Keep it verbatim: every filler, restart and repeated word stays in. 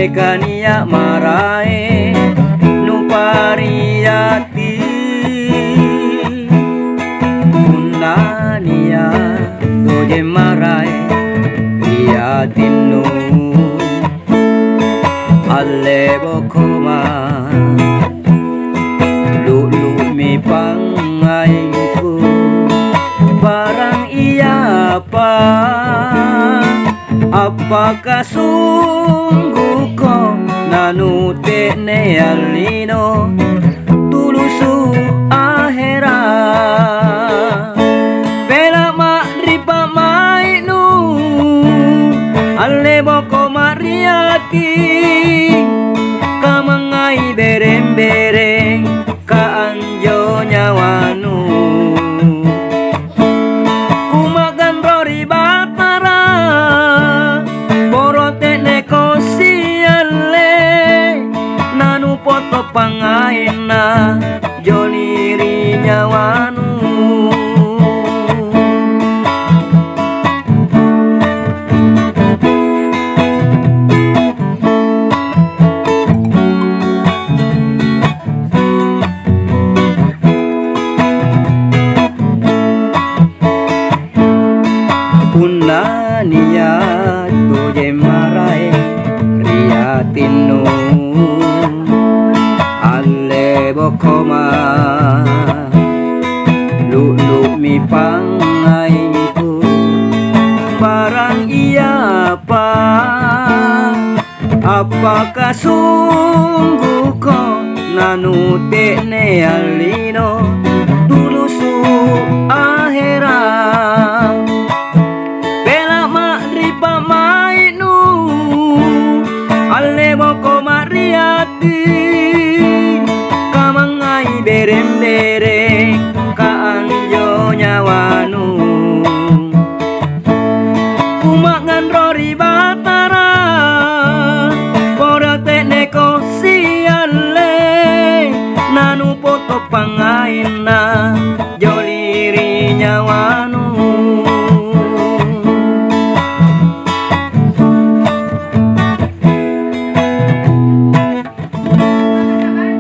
Kania' maraeng nupariati, punna nia' tojeng maraeng ri atinnu, allebokoma'. Lu'lu'mi pangngaingku, barang iapa, appaka sungguko nanute'ne allino tulusu' ahera'. Pelama' ri pa'mai'nu, allebokoma' ri ati, kamangngai bereng-bereng ka anjo nyawanu. Kumaganro ri Batara, poro te'neko sialle, nanupoto pangngainna joli ri nyawanu. Punna nia' tojeng maraeng ri atinnu, allebokoma'. Lu'lu'mi pangngaingku, barang iapa, appaka sungguko nanute'ne allino